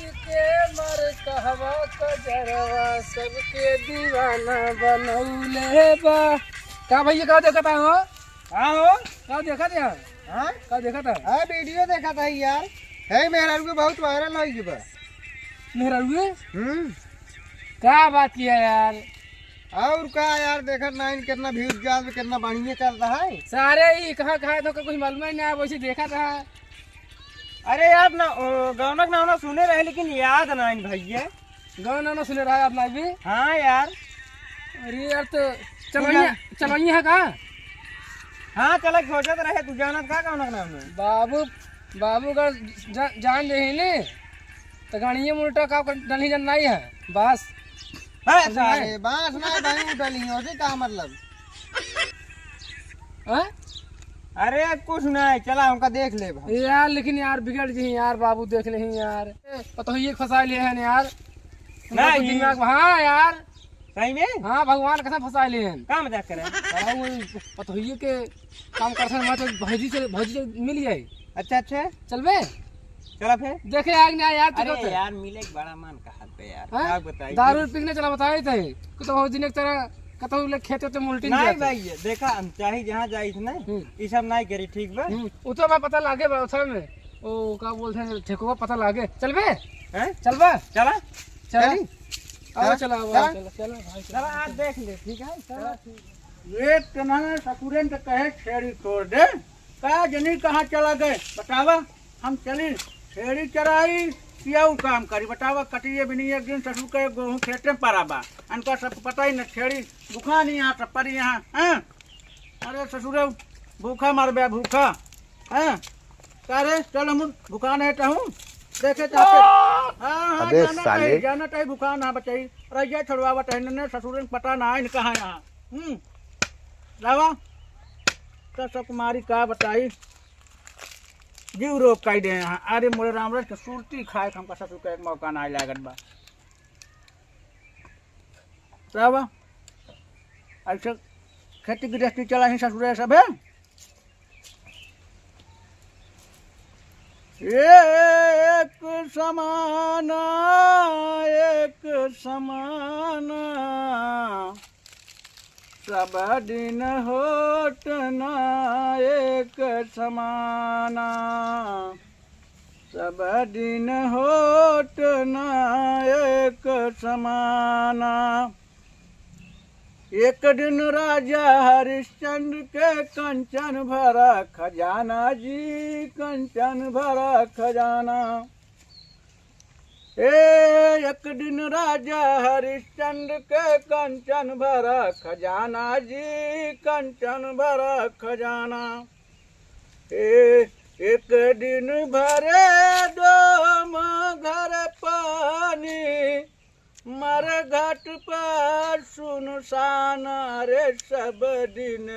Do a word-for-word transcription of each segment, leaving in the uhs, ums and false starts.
के मर कहवा कजरवा सबके दीवाना बनौले बा। का भैया, का देखत है हो? हाँ हो। का देखत है? हाँ? का देखत है? हाँ, वीडियो देखत है यार। है मेहरारू के बहुत वायरल हो गई बा। मेहरारू के? हम्म। का बात किया यार? और का यार, देखत नाइन कितना व्यूज जात बा, कितना बढ़िया चल रहा है। सारे ई कहाँ कहाँ तो कुछ मालूम ही ना, वैसे देखत है। अरे यार ना, ओ, गौनक नाम ना सुने रहे, लेकिन याद नाइन भैया। गौनक नाम ना सुने रहे आप ना भी? हाँ यार। अरे यार, तो चलवाइए, चलवाइए है का? हाँ, चला, सोचत रहे, तू जानत का गौनक नाम है? बाबू, बाबू का जा-, जान दे ही ने, तो गाड़िए में उल्टा का कर-, डलही जन नहीं है, बस। है, समझ में? अरे, बांस ना भाई, वो डली हो, से का मतलब? हैं? अरे, कुछ नहीं, चला, हमका देख ले भाई। यार, लेकिन यार, बिगड़ जी यार, बाबू देख ले यार। पतोहिए के फंसा ले हैं यार। नहीं। दिमाग, हाँ यार। सही में? हाँ, भगवान कसम फंसा ले हैं। का मजाक करे? बाबू, पतोहिए के काम करत है, मैं तो भौजी से, भौजी से मिल जाई। अच्छा, अच्छा। चलबे? चला फिर। देखे आग ना यार, तू अरे कहते। यार, मिले के बड़ा मन कहत बे यार। हाँ? का बताई? दारू पीने चला बताए थे। कि तो भौजी ने तेरा कतौ ले खेते तो मुल्टी नहीं नहीं जाते। भाई, ये देखा, हम चाहे जहाँ जाई थे ना, हम्म। ये सब नहीं करी, ठीक बा? हम्म, उ तो मैं पता लागे बा, उस में। ओ, का बोलते हैं, ठेकुआ पता लागे। चलबे? हैं? चलबा? चला। चला। चली? आओ, चला। चला, आओ, चला। चला, चला, भाई, चला। चला, आज देख ले, ठीक है? चला, ठीक है। एक तो ना ससुरन के कहे छेड़ी छोड़ दे, का जनी कहाँ चला गए, बतावा। हम चली छेड़ी चराई, या उ काम करी, बतावा। कटिए भी नहीं, एक दिन ससुर के गेहूँ खेते में पड़ा बा, इनका सब पता ही न, छेड़ी भूखा नहीं यहाँ, सब पड़ी यहाँ, हैं? अरे ससुरे, भूखा मर बे, भूखा, हैं? का रे, चल हम भूखा नहीं टहूँ, देखे चाहते। हाँ, हाँ, अबे जाना साले। चाही, जाना चाही, भूखा ना बचाई। रैया छोड़वावा चाही, ने ससुरे में पता ना है, कहाँ यहाँ। हम्म, लावा। तो सब कुमारी का बताई, जीव रोक काई दे यहाँ। अरे मोरे रामराज के सुरती खाए के हमका ससुर का एक मौका ना लागत बा। तब ऐसे खेती गृहस्थी चला ही ससुरे सब है। एक समाना, एक समाना, सब दिन होत ना एक समाना, सब दिन होत ना एक समाना। एक दिन राजा हरिश्चंद्र के कंचन भरा खजाना जी, कंचन भरा खजाना। ए, एक दिन राजा हरिश्चंद्र के कंचन भरा खजाना जी, कंचन भरा खजाना। ए, एक दिन भरे डोम घर पानी, मर घाट पर सुनसान रे सब दिन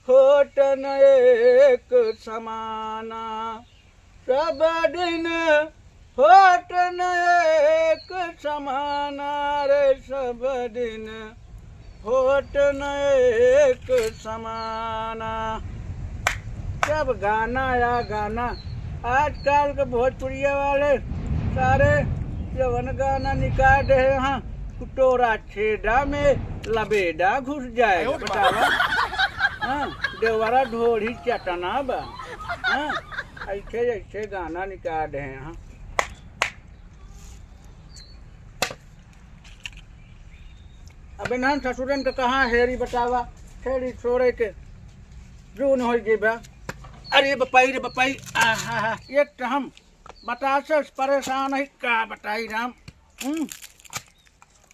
होत न एक समाना, सब दिन होत न एक समाना रे, सब दिन होत न एक समाना। सब गाना या गाना, आजकल के भोजपुरिया वाले सारे जवन गाना निकाल रहे हैं, टोरा छेदा में लबेदा घुस जाए। आयो रे बतावा। हाँ, देवरा ढोढ़ी चटना बा। हाँ, ऐसे ऐसे गाना निकाल रहे हैं। अब इन्हन ससुरन के कहाँ हेरी बतावा, हेरी छोड़े के जून हो गई बा। अरे बपाई रे बपाई, आहा हा, एक तो हम बतासे से परेशान है, का बताई राम। हम्म,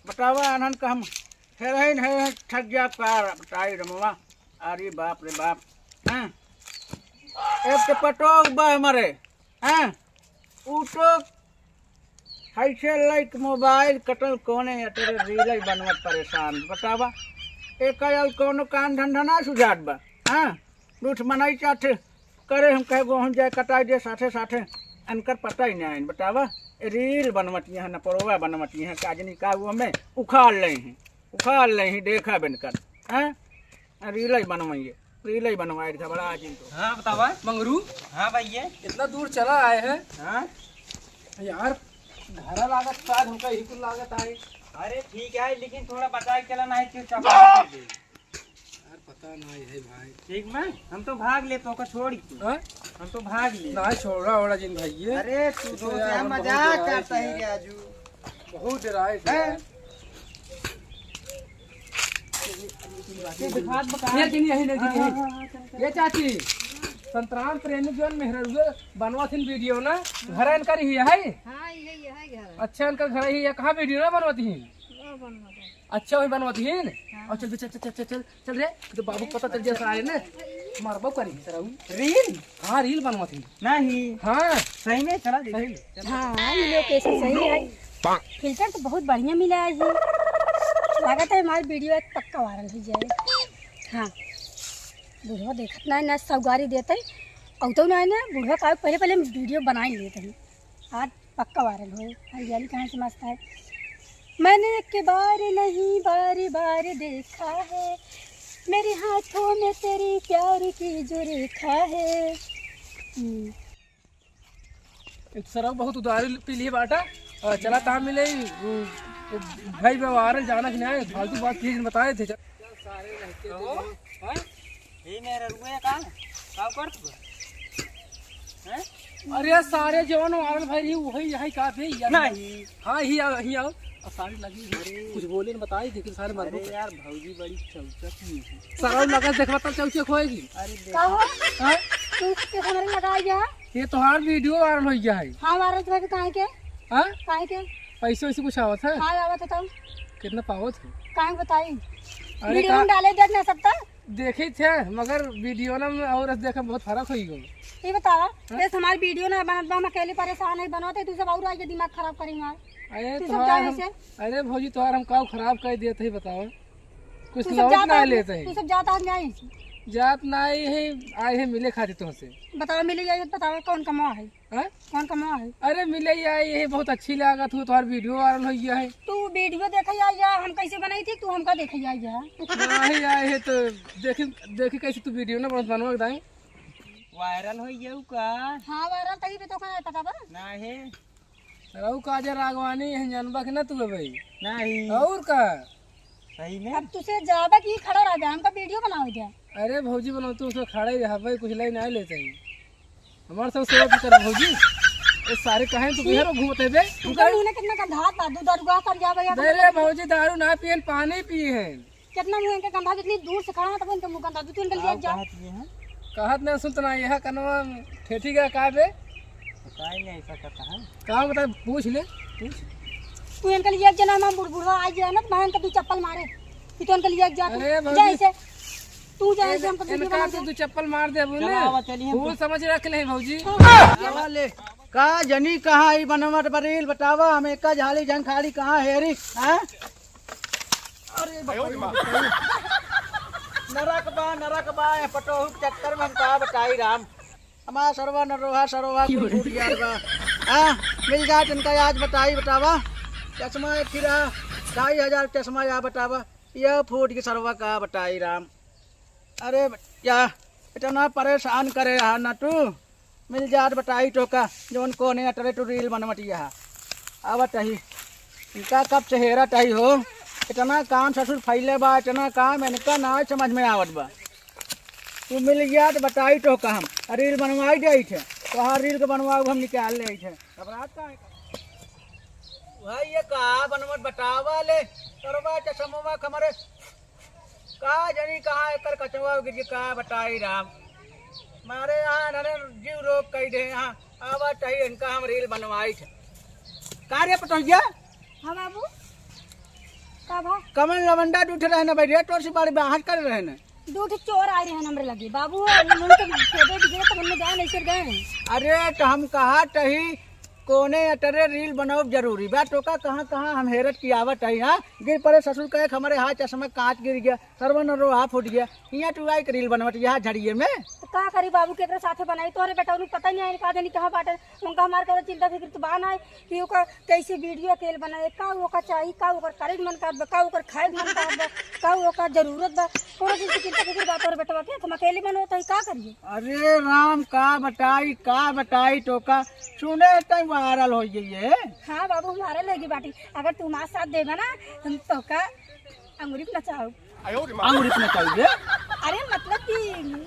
बतावा इन्हन का हम हेरहिन हेरहिन थक गया का बताई रमवा। अरे बाप रे बाप। हैं? एक तो पटोक बा हमारे, हैं? ऊ तो हैसे लाइक मोबाइल कटल कोने या तेरे रील ही बनवत परेशान, बतावा। एक और कोनो काम धंधा ना सुझात बा, हैं? लूट मनाई चाहते करे, हम कहे गोहूँ जाए कटाई दे, साथे साथे अनकर पता ही नहीं आइन, बतावा। रील बनवती हैं, नपड़वा बनवती हैं, काजनी का वो हमें उखाड़ ले ही, उखाड़ ले ही, देखा बनकर, हैं? रील ही बनवाइए, रील ही बनवाए, घबरा जिन तो। हाँ, बतावा। मंगरू। हाँ भैया। इतना दूर चला आए हैं। हाँ। यार, घरा लागत, शायद हमका यही कुल लागत आए। अरे ठीक है, लेकिन थोड़ा बचा के चला, नहीं क्यों चपा कर दे। यार, पता नहीं है भाई। ठीक बा, हम तो भाग ले, तोका छोड़ के। हाँ? हम तो भाग ले। नहीं, छोड़ा ओड़ा जिन भाई ये। अरे, तू तो दोस्त यार, है, हम मजाक बहुत करता ही डराए थे। राजू। बहुत डराए थे हैं? यार। ये दिखात बता। ये जिन यही नहीं, हाँ, यही। हाँ, हाँ, हाँ, चल, चल। ये चाची, संतराम प्रेमी जौन मेहररुए बनवा थिन वीडियो ना, घर इनकर ही है? हाँ, ये, ये है घर। अच्छा, इनकर घर ही है। कहाँ वीडियो ना बनवा थिन? वो बनवा दे। अच्छा, वही बनवा थिन? हाँ। और चल बे, चल, चल, चल, चल, चल। चल रे, तो बाबू पता चल गया सारे ने। मारबो करी सराऊ। रील? हाँ, रील बनवा थी। नहीं। हाँ। सही में? चला देखी। सही में? हाँ, ये लोकेशन सही है। फिल्टर तो बहुत बढ़िया मिला है जी। लागत है हमारी वीडियो एक पक्का वायरल हो जाए। हाँ। बुढ़वा देखत ना, ना सौगारी देते। औ तो ना, ना, बुढ़वा का पहले, पहले हम वीडियो बनाई लेते हैं। आज पक्का वायरल होए। हरियाली कहाँ से मस्त है। मैंने एक बार नहीं बार बार देखा है, मेरे हाथों में तेरी प्यार की जो रेखा है। हम्म। एक सरऊ बहुत उधारी पी लिए बाटा। और चला ता मिले, वो, वो भाई व्यवहार जाना कि नहीं, फालतू बात प्लीज बताए थे। कहो। हाँ? ए मेहररुए का? का करत बा? हैं? अरे सारे जवन वायरल भाई रही, वही यही का बे यार। नहीं। हाँ, ही आओ, ही आओ। और सारे लगी हुई। अरे। कुछ बोले न बताई, देखिए सारे मर अरे गए। यार, भौजी बड़ी चौचक ही है। सरऊ लगा देख, बता चौचक होएगी। अरे देख। का हो? हाँ? तू के सामने लगा गया? ये तोहार वीडियो वायरल हो गया है। हाँ, वायरल तो है, काहे के? हाँ? काहे के? पैसे वैसे कुछ आवत है? हाँ, आवत है तब। कितना पावत है? काहे बताई? अरे वीडियो का में डाले देख ना सकता? देखी थे, मगर वीडियो ना में और देखे में बहुत फर्क होई गो। ये बतावा, हाँ? जैसे हमारी वीडियो ना बनत बा, हम अकेले परेशान है, बनत है, तू सब और आके दिमाग खराब करी हमार। अरे तू सब तोहार जाए हम, से। अरे भौजी, तोहार हम काऊ खराब कर देत है, बतावा। कुछ तू सब लौट जाता ना है, लेत है। तू सब जाता है, जाए से। जात ना आई है, आए है मिले खातिर तुमसे। बतावा, मिले जाए, बतावा, कौन कमवा है? हाँ? कौन कमवा है? अरे मिले या, ये बहुत अच्छी लागत हो, तोहार वीडियो वायरल हो गया है। तू वीडियो देखे या, या हम कैसे बनाई थी, तू हमका देखे या, या। नहीं आए है तो देखी, देखी कैसे तू वीडियो ना बनत, बनवा के दाई। वायरल हो गया का? हाँ, वायरल तभी पे तो का पता बा? नहीं। रहू का जे रागवानी है, जानबा के ना तू भाई? नहीं। और का? सही में? अब तुसे जाबा कि खड़ा रह जा, हमका वीडियो बनावे दे। अरे भौजी, बनाओ, तू उसमें खड़ा ही रहा भाई, कुछ लाई ना लेते हैं। हमारे सब सेवा भी कर भौजी। ये सारे कहे तू बिहार घूमते बे? तू उनका कर मुंह में कितना गंधा था, दू दरुआ कर जा भैया। दे रे भौजी, दारू ना पियन, पानी पिए हैं। कितना मुंह इनके गंधा, जितनी दूर से खड़ा है, तब इनके मुंह गंधा, तू इनके लिए का जा। कहत ये है? कहत ना सुनत ना, यह कनवा ठेठी का का बे? बताई नहीं ऐसा कहता है। का बता, पूछ ले, पूछ। तू इनके लिए एक जना ना बुढ़-, बुढ़वा आ गया ना, तो मैं इनके दू चप्पल मारे। कि तो इनके लिए एक जा तू। अरे भौजी। जा इसे। तू जा इसे, इनका हमको वीडियो इनका बना तो दे। दू चप्पल मार दे, बोले। चला, आवा, चलिए हम वो तो। समझ रख ले भौजी। हाँ। आवा ले। का जनी कहाँ ई बनवत बा रील बतावा, हम एका झाली जंग खाली कहाँ हेरी, हैं? अरे बाप रे। नरक बा, नरक बा, ए पटोहू के चक्कर में हम का बताई राम। हमार सरवा नरोहा सरवा कुल फूट गया बा। हाँ, मिल जात इनका आज बताई बतावा। चश्मा एक ही रहा, ढाई हजार चश्मा या बतावा। यह फूट के सरवा का बताई राम। अरे या, इतना परेशान करे हा ना तू। मिल जात बताई तोका, जौन कोने अटरे तू रील बनवत यहा। आवत ही। इनका कब से हेरत ही हो। इतना काम ससुर फैले बा, इतना काम इनका ना समझ में आवत बा। तू मिल गया तो बताई तोका हम। आ रील बनवाई दे थे। तोहार रील के बनवाऊ हम निकाल ले थे। घबरात काहे का? भाई ये का बनवत बतावा ले। करवा चश्मा हमरे का जनी कहाँ एकर कचवा गिर गई, का बताई राम। मारे यहाँ इन्होंने जीव रोक कई दे, यहाँ आवा चाहिए इनका हम रील बनवाई थे। का रे पटोहिया? हाँ बाबू। का भा? कमल लवंडा दूठ रहे न भाई, रे तोर से बड़े बाहर कर रहे न। दूठ चोर आए रहे न हमरे लगे। बाबू, ये मुंह तो खेदे बिगड़े तो हमने जाए नहीं सिर गए। अरे तो हम कहा तही कोने अटरे रील बनाओ जरूरी बा, तोका कहाँ कहाँ हम हेरत की आवत है, हाँ? गिर पड़े ससुर कहे हमरे हाथ चश्मा कांच गिर गया, सरवन रो हाथ फूट गया, हियाँ तू आई के रील बनवत यहाँ झड़िए में। तो का करी बाबू, केकरे साथे बनाई? तोहरे बेटा उन्हें पता नहीं है, का जानी कहाँ बाटे। उनका हमार कोनो चिंता फिक्र तो बा ना कि ओकर कैसे वीडियो अकेले बनाए, का ओकर चाही, का ओकर करे के मन करत बा, का ओकर खाए के मन करत बा, का ओकर जरूरत बा। कोनो चीज की चिंता फिक्र बा तोहरे बेटवा के, हम अकेले बनवत है, का करिए? अरे राम, का बताई, का बताई तोका। सुने तई वायरल होइ गई है। हाँ बाबू, हम वायरल होइ गई बाटी। अगर तू हमार साथ देबा ना, हम तोका अंगुरी पे नचाउब। अंगुरी पे नचाउब बे? अरे मतलब कि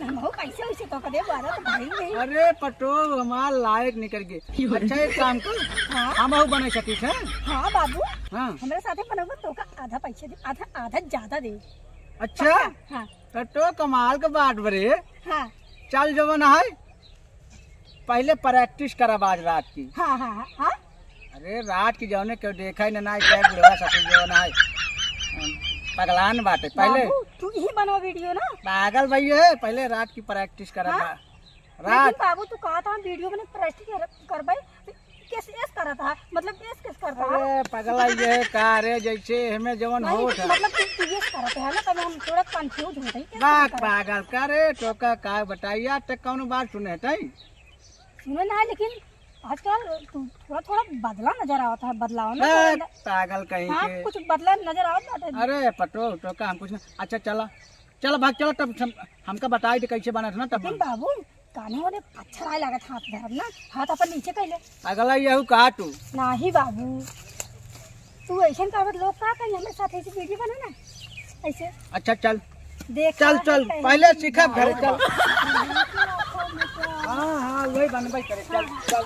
हमहू पैसे वैसे तोका देब, वायरल तो भइल नहीं। अरे पटो, हमार लायक निकल गए। अच्छा एक काम कर, हाँ? हमहू बने सकी है। हाँ बाबू, हाँ। हमरे साथे बनउबा तोका आधा पैसे दे, आधा, आधा ज्यादा दे। अच्छा? पक्का? हाँ। पटो कमाल के बात बरे। हाँ। चल जवन है, पहले प्रैक्टिस करब आज रात की। हाँ, हाँ, हाँ, हाँ। अरे रात की जौने केहू देखा ही ना, ना क्या बुढ़वा ससुर जौन है, पगलान बाटे। पहले बाबू, तू ही बनाओ वीडियो ना। पागल भई है, पहले रात की प्रैक्टिस करब हाँ? बा-, रात। लेकिन बाबू, तू कहा था वीडियो में प्रैक्टिस कर, करबे, तो केस, एस करत है, मतलब एस, केस करत है। अरे पगला ये का रे, जैसे हमें जौन नहीं, होत है। मतलब तू, तू एस करत है ना, तब हम थोड़ा कंफ्यूज होत है, केस बात करत है। पागल का रे, तोका का बताइया, ते कौन बात सुने तई? सुने ना, लेकिन आजकल तू थोड़ा, थोड़ा बदला नजर आवत है, बदलाव ना ए, थोड़ा अंदर। पागल कहीं हाँ, के। कुछ बदला नजर आवत बाटे। अरे पटो, तोका हम कुछ ना, अच्छा चला, चला भाग, चला तब हम, हमका बताई दे कैसे बनत ना तब लेकिन हम। बाबू, काने वाले पत्थर आए लागत हाथ धरब ना, हाथ अपन नीचे कर ले। पगला यहू कहा तू। नाही बाबू, तू ऐसन करबत लोग का कही हमरे साथ ऐसे वीडियो बना ना, ऐसे। अच्छा चल। देख चल, चल, पहले सीखा घरे, चल। हाँ, हाँ, वही बनबे करे, चल, चल।